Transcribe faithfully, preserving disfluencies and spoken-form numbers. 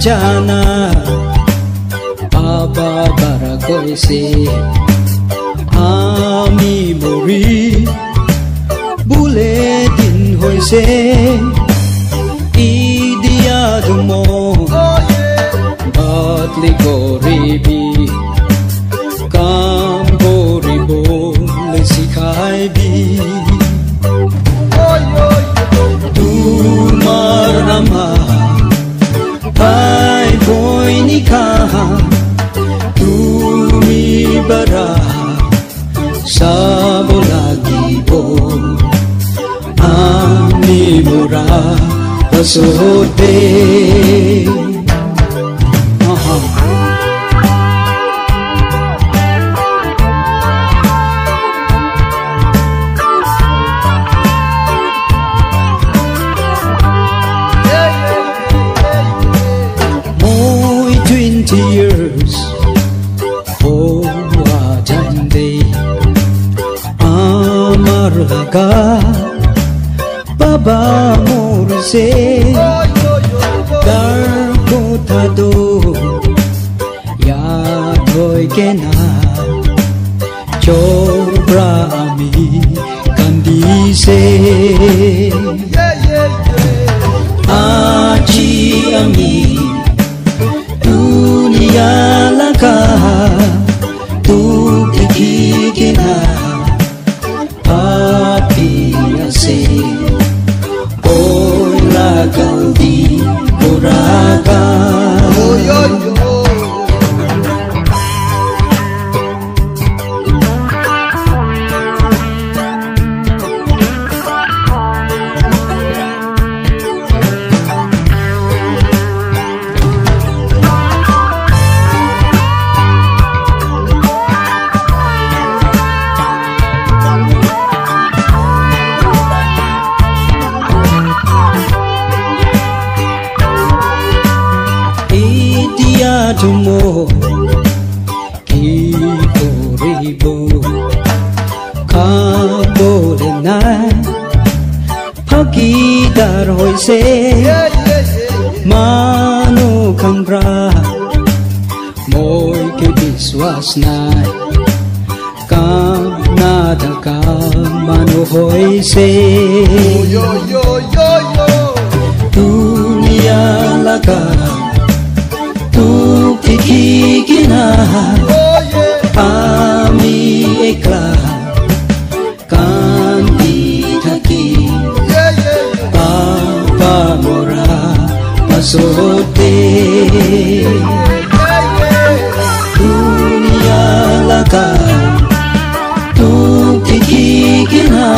jana, Baba para koise, ami mori bole din hoise, idia dumo, badli koribi, kam koribole sikhaibi. Tumar ama bhai boini khan, tumi bara sabo lagibo, ami mora pasote. Aha. Moi twenty years, oh, what a day. Amar laga baba morise, dar kotha do yad hoi kena, chopra ami kandise. Aji ami dunia laga dukh dikhi kena papi ase, koi la galti pura ka. Etia tumo ki koribo, khabole nai, bhagidar hoise manu khan pra, moi ke biswas nai, kam na thaka manu hoise. Dunia laga dukh dikhi kena, ami ekla kandi thaki, papa mora pasote. Dunia laga dukh dikhi kena,